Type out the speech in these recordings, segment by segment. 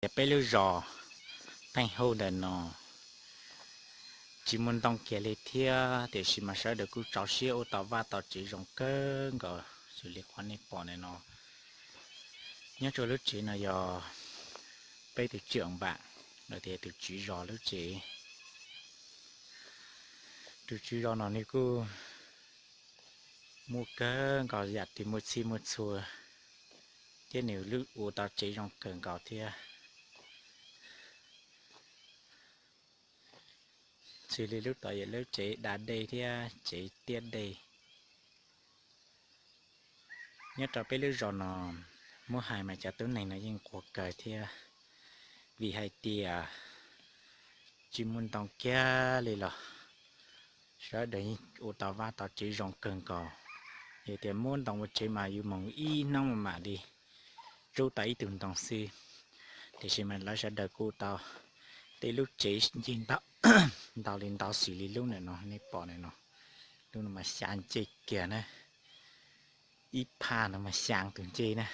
Ces peb lub zos Pheej Huj ntawm no tsis muaj ntoo kiag li thiab, tiam sis mas sawv daws kuj tso siab ua tau vaj tau tsev zoo kawg nkaus xws li qhov nej pom ntawm no. Nyob rau lub tsev no yog peb tus tswv npam, los tias tus tswv zos lub tsev. Tus tswv zos no nws kuj muaj kawg nkaus yam twg muaj txhij muaj txhua, thiab nws ua tau tsev zoo kawg nkaus thiab. Xws li lub tod yog lub tsev da dej thiab tsev tiaj dej. Nyob rau peb lub zos no, muab hais mas cov tub neeg no yeej quag kawg thiab, vim hais tias tsis muaj ntoo kiag li los sawv daws yeej ua tau vaj tau tsev zoo kawg nkaus. Yog tias muab ntoo ua tsev mas yus moog ib hnub mam li rub tau ib tug ntoo xwb, tiam sis mas lawv sawv daws kuj tau tej lub tsev ncig ntau li ntau xws li lub ntawm no nej pom ntawm no. Lub no mas xya ncej kiag na, ib phaj no mas xya tus ncej na,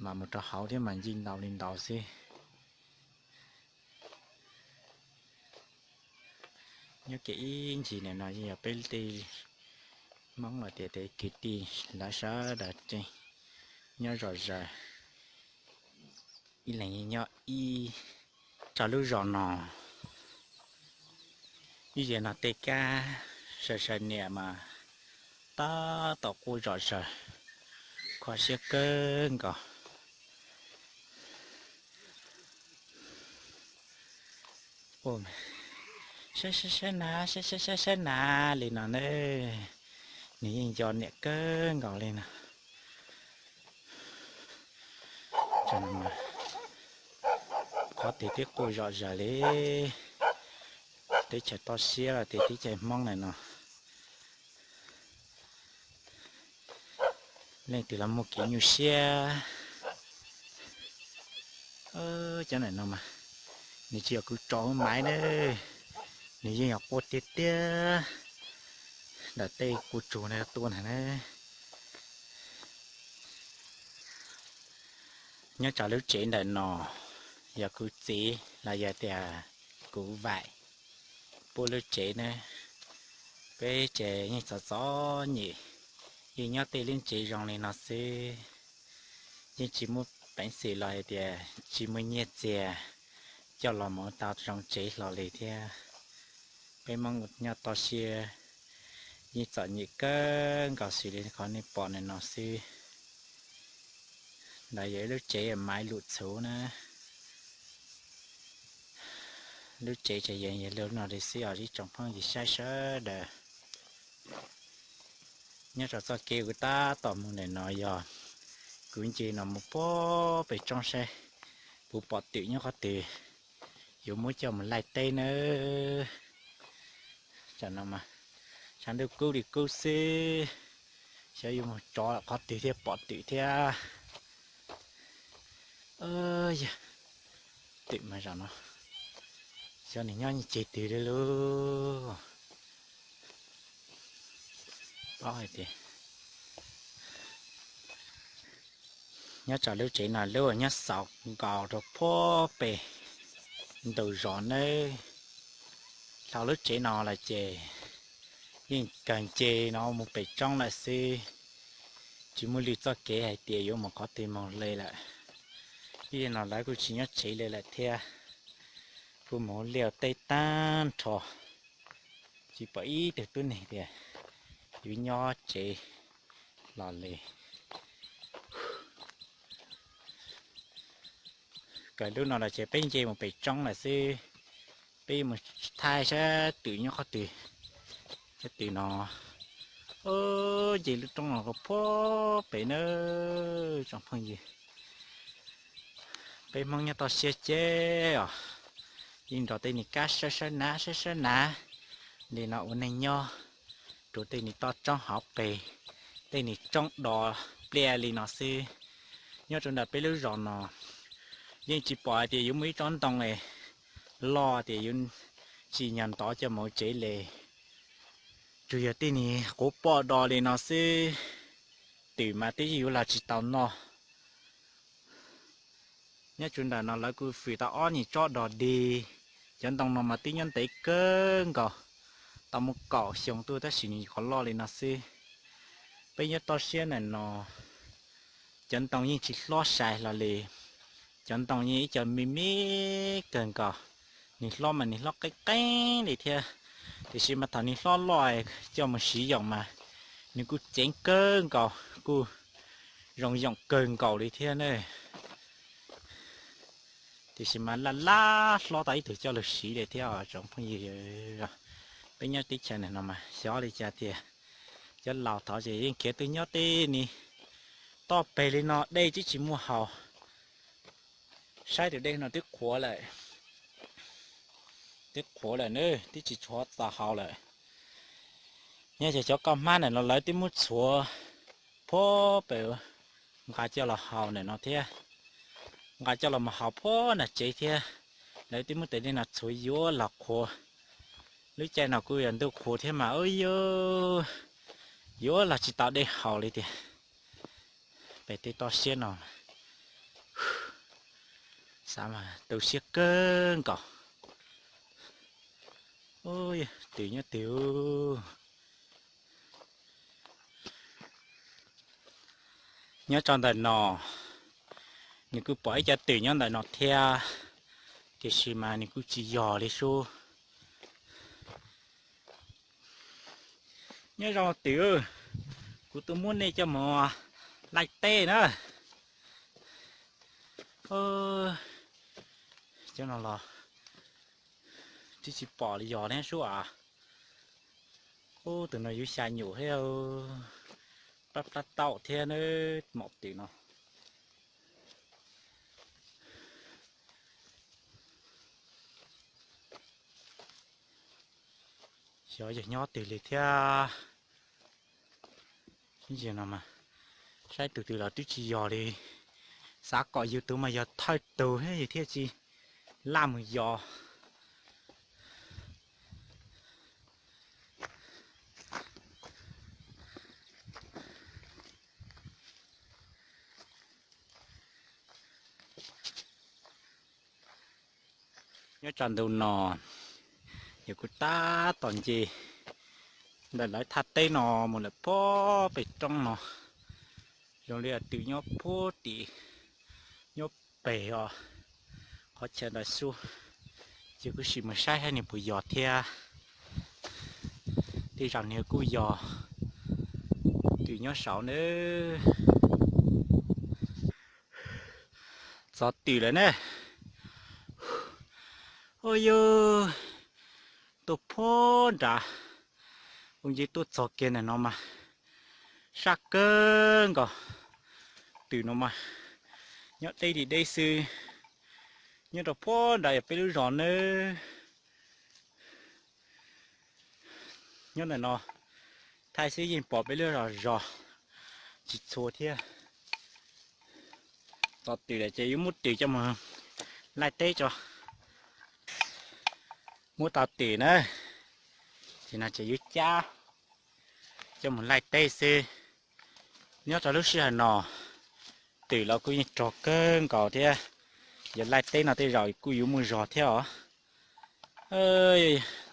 mas mus rau hauv thiab mas ncig ntau li ntau xwb. Nyob kiag ib ncig ntawm no yeej yog peb tej Hmoob los tias tej kwv tij lawv sawv daws tseem nyob zom zaws, ib leeg nyob ib. Rau lub zos no ib yam no tej kab sawv sawv niam mas tab tom quaj zom zaws, kho siab kawg nkaus. Saib saib saib na, saib saib saib saib na li no ne, nws yeej nco niam kawg nkaus li no. Qhov twg twb quaj zom zaws li, teb chaws toj siab los tias teb chaws Hmoob ntawm no, leej twg los muaj kev nyuaj siab. Cov ntawm no mas nws tsis yog kuv tso maiv na, nws yeej yog quaj tiag tiag ntawm tej kua tsug no tuaj ntag na. Nyob rau lub tsev ntawm no yog kuv txiv los yog tias kuv vaim puab lub tsev na. Peb ces yeej txom txom nyem, yeej nyob tej lub tsev zoo li no xwb, yeej tsis muaj peev xwm los hais tias tsis muaj nyiaj txiag coj los mus tau zoo tsev hlo li thiab. Peb Hmoob nyob toj siab yeej txom nyem kawg nkaus xws li qhov nej pom ntawm no xwb. Ntawd yog ib lub tsev maiv lus txhuv na. Lub tsev tseem yeej yog li no li xwb os ib tsoom phooj ywg saib sawv daws. Nyob rau txoj kev kuv tab tom mus ntawm no yog kuv nce no mus puag pem roob saib puas pom twm nyob qhov twg, yuav muab coj mus laij teb nawb. Tsam no mas tshav ntuj kub li kub xwb, xyov yuav mus tso qhov twg thiaj pom twm thiab. Yog twm mas zaum no xyov nws nyob ceg twg li lauj. Paub hais tias nyob rau lub tsev no lub nyob xaus nkaus rau puag pem ntug zos nawb. Dhau lub tsev no los ces yeej kawg nce no mus pem roob lawm xwb, tsis muaj lwm txoj kev hais tias yuav mus qhov twg mus li lawm. Ib yam no lawv kuj tsis nyob tsev li lawm thiab, kuj mus liaj teb tag nrho, tsis pom ib tug tub neeg tias yuav nyob tsev los li. Kawg lub no los ces peb nce mus pem roob lawm xwb, peb mus thaij saib twm nyob qhov twg. Saib twm no, nce lub roob no rau puag pem nawb tsoom phooj ywg. Peb Hmoob nyob toj siab ceg os, yeej nrog tej niag kab sawb sawb nav sawb sawb nav li no ua neej nyob, rau tej niag toj roob hauv pes, tej niag roob do pliaj li no xwb. Nyob rau ntawm peb lub zos no yeej tsis pom hais tias yuav muaj ib tsob ntoo loj tias yuav tsim nyog ntov coj mus tsev li, tsuas yog tej niag quv poj do li no xwb. Twm mas twb yuav los tsis tau noj, Nyob tsuas ntawm no lawv kuj fwm tau ob nyuag tsob dog dig. Cov ntoo no mas twb nyob ntev kawg nkaus, tau muaj kaum xyoo tuaj tab sis nws qhov loj li no xwb. Peb nyob toj siab ntawm no, cov ntoo yeej tsis hlob sai hlo li. Cov ntoo yeej ib co me me kawg nkaus. Nws hlob mas nws hlob qeeb qeeb li thiab, tiam sis mas thaum nws hlob loj coj mus siv yoom mas nws kuj ceev kawg nkaus, kuj zoo yoom kawg nkaus li thiab na. Tiam sis mas laj laj hlob tau ib tug coj lug siv li thiab os tsoom phooj ywg. Peb nyob teb chaws ntawm no mas xyov li cas tias cov laus tod ces yeej khiav tuaj nyob tej ni toj peg li no dej twb tsis muaj haus. Saib tus dej no twb qhuav lawm, twb qhuav lawm na, twb tsis tshua txaus haus lawm. Nyob ces cov kauj hmab ntawm no lawv twb muab txhuav puag pem nqa coj los haus ntawm no thiab, nqa coj los mus haus puag nram tsev thiab. Lawv twb muab tus dej no txhuav yuav los qhuav. Lub caij no kuj yog ntuj qhuav thiab mas ub yuav, yuav los tsis tau dej haus li tiag. Pem tej toj siab no xav mas tu siab kawg nkaus. Twm nyob twg, nyob tso ntawm no, nws kuj pom ib co twm nyob ntawm no thiab, tiam sis mas nws kuj tsis yog li sub. Nyob zoo twm, kuv tuaj muab nej coj mus laij teb na. Cov no los twb tsis pom li yog ne sub as. Ub, tus no yuav xya nyuam thiab, plab plab taum thiab na, maum twm no. Xyov yog nyob twg li thiab. Ib ntsis no mas saib tus twg los twb tsis yog li. Xav kom yus tus mas yog thawj tug thiab yus thiaj tsis laj mus yos. Nyob tsam ntuj no, yog kuv tab tom nce ntawm lawv thaj teb no mus lawm puag pem roob no, zoo li twm nyob puag tim, nyob pem os, qhov chaw ntawd xwb. Ces kuv sim mus saib saib nws puas yos thiab. Tej zaum nws kuj yog, twm nyob saud nawb. Txog twm lawm ne. Ua yog tuaj puag nrad, ua nce tuaj txog kiag ntawm no mas sab kawg nkaus. Twm no mas nyob deb li deb xwb. Nyob rau puag nrad yog peb lub zos nawb. Nyob ntawm no thaij xwb yeej pom peb lub zos zos tsis txhua thiab. Txog twm lawm ces yuav muab twm coj mus laij teb tso. Muab tau twm na, ces no ces yuav cab coj mus laij teb xwb. Nyob rau lub sij hawm no, twm los kuj yeej rog kawg nkaus thiab. Yog laij teb no tej zaum kuj yuav muaj zog thiab os.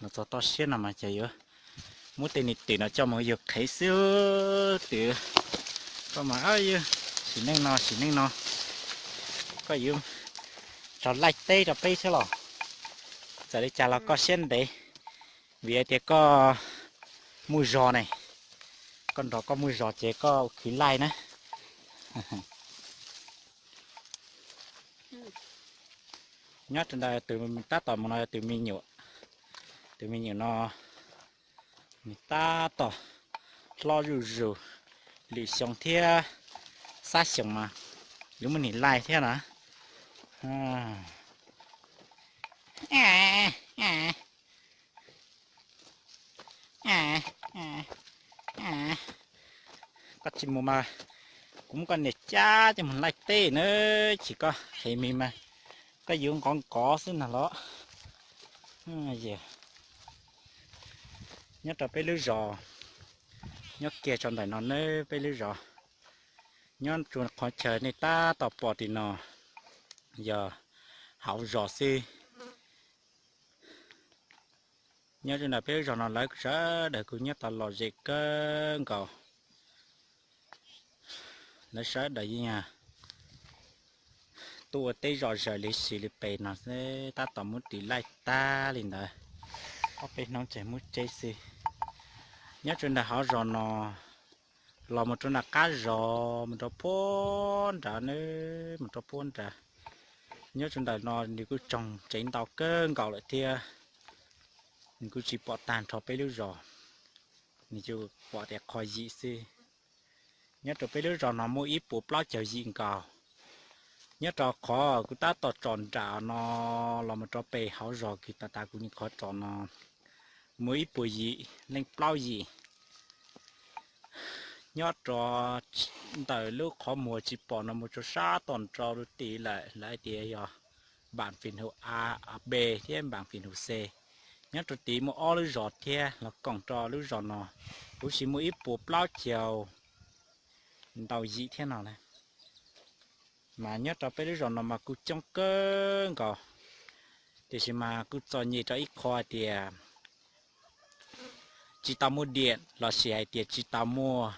Los txog toj siab no mas ces yuav muab tej niag twm no coj mus yug qhev xwb. Twm, koj mas yog sim neej no sim neej no koj yuav tso laij teb rau peb thiab los? Txawm li cas los koj siab ntev, vim hais tias koj muaj zog ne, koj nrog koj muaj zog ces koj khwv laij na. Nyob rau ntawm tus tab tom mus no yog tus me nyuam, tus me nyuam no nws tab tom hlob zuj zus, lwm xyoo thiab, xab xyoo mas yuav muaj niam laij thiab na. Koj tsis mus mas kuv muab koj niam cab coj mus laij teb na, chim koj qhev me mas koj yuav nkov nkov xwb na los. Nyob rau peb lub zos, nyob kiag tso ntawm no nawb, peb lub zos nyob rau qhov chaw nej tab tom pom tim no. yog hauv zos xwb. Nyob rau ntawm peb lub zos no lawv sawv daws kuj nyob tau lom zem kawg nkaus. Lawv sawv daws yeej tuaj ua teb zom zaws li si li pes no xwb, tab tom muab ris laij tag li ntawd. Ob peb hnub tseg muab tseb xwb. Nyob rau ntawm hauv zos no los mus rau nram qab zos mus rau puag nrad na, mus rau puag nrad. Nyob rau ntawm no nws kuj tsoog tsev ntau kawg nkaus lawm thiab, nws kuj tsis pom tag nrho peb lub zos, nws tsuas pom tias qhov yim xwb. Nyob rau peb lub zos no muaj ib puas plaub caug yim nkaus. Nyob rau qhov kuv tab tom tsom nram no los mus rau pem hauv zos kiag tas tas kuv nim qhov tsom no muaj ib puas yim leej plaub yim. Nyob rau ntawm lub qhov muag tsis pom no mus rau sab tom nrau rau tid lawm, lawv hais tias yog npam fim hum A, B thiab npam fim hum C. Nyob rau tid muaj ob lub zos thiab los koom rau lub zos no, huv si muaj ib puas plaub caug ntau yim thiab no na. Mas nyob rau peb lub zos no mas kuj coob kawg nkaus, tiam sis mas kuj txom nyem rau ib qho hais tias tsis tau muaj diam los sis hais tias tsis tau muaj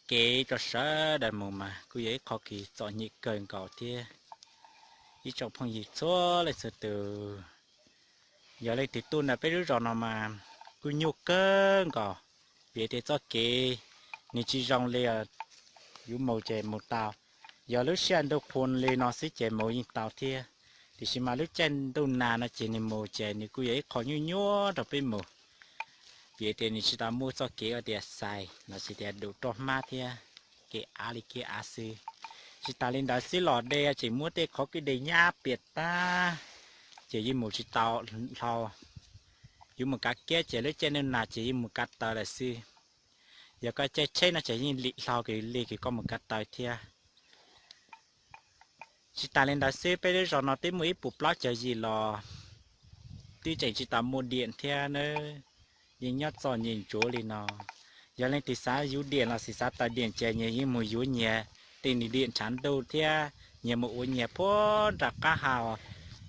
kev rau sawv daws mus mas kuj yog ib qho kws txom nyem kawg nkaus thiab. Ib tsoom phooj ywg txhua leej txhua tus, yog leej twg tuaj ntawm peb lub zos no mas kuj nyuaj kawg nkaus, vim tias txoj kev nws tsis zoo li, yuav mus ces mus tau. Yog lub sij hawm ntuj qhua li no xwb ces mus yeej tau thiab, tiam sis mas lub caij ntuj nag no ces nws mus ces nws kuj yog ib qho nyuaj nyuaj rau peb mus, vim tias nws tsis tau muaj txoj kev ua tias xais los sis tias dum roj hmab thiab, kev av li kev av xwb. Tsis tas li ntawd xwb los dej tseem muab tej qhov kwj deg nyab piam tag, ces yeej mus tsis tau hlo. Yuav mus kav kiab ces lub caij ntuj nag ces yeej mus kav taws lawm xwb. Yog koj caij tsheb no ces yeej lim hlo kws li kws koj mus kav taws thiab. Tsis tas li ntawd xwb peb lub zos no twb muaj ib puas plaub caug yim los twb tseem tsis tau muaj diam thiab nawb. Yeej nyob txom nyem ntsuav li no. Yog leej twg xav yuav diam los sis xav tawm diam ces nyias yeej mus yuav nyias tej nws diam ntshav ntuj thiab, nyias mus ua nyias puag nram qab ha,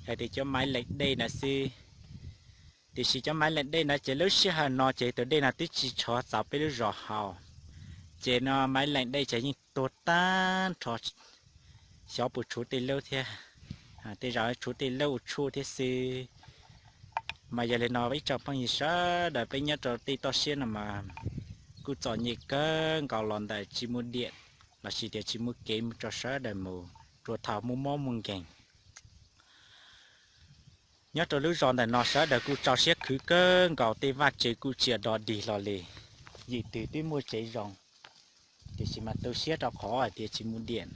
hais tias cov maiv leem dej ntawd xwb. Tiam sis cov maiv leem dej ntawd ces lub sij hawm no ces tus dej no twb tsis tshov txaus peb lub zos haus, ces no maiv leem dej ces yeej tuag tag nrho, xyov puas tshuav tej lub thiab, tej zaum tshuav tej lub ua tshuaj thiab xwb. Mas yog li no ib tsoom phooj ywg sawv daws peb nyob rau tej toj siab no mas kuj txom nyem kawg nkaus los ntawm tsis muaj diam los sis tias tsis muaj kev mus rau sawv daws mus rau thaum muaj mob muaj nkeeg. Nyob rau lub zos ntawm no sawv daws kuj rau siab khwv kawg nkaus, tej vaj tse kuj tsis do dig hlo li. Yim twg twb muaj tsev zoo, tiam sis mas tu siab rau qhov hais tias tsis muaj diam.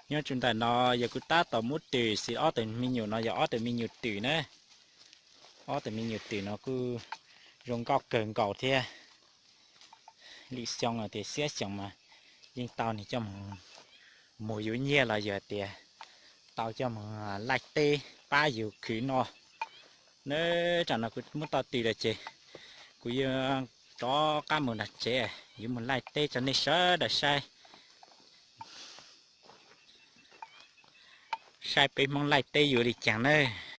Nyob rau ntawm no yog kuv tab tom muab twm xwb, ob tug me nyuam no yog ob tug me nyuam twm na. Ob tug me nyuam twm no kuj zoo nkauj kawg nkaus thiab. Lwm xyoo tias xiab xyoo mas yeej tau nws coj mus yuav nyiaj los yog tias tau coj mus laij teb pab yus khwv noj. Nyob rau no kuv muab tau twm lawm ces kuv yuav rov qab mus nram tsev, yuav mus laij teb rau nej sawv daws saib, saib peb Hmoob laij teb yuav li cas nawb.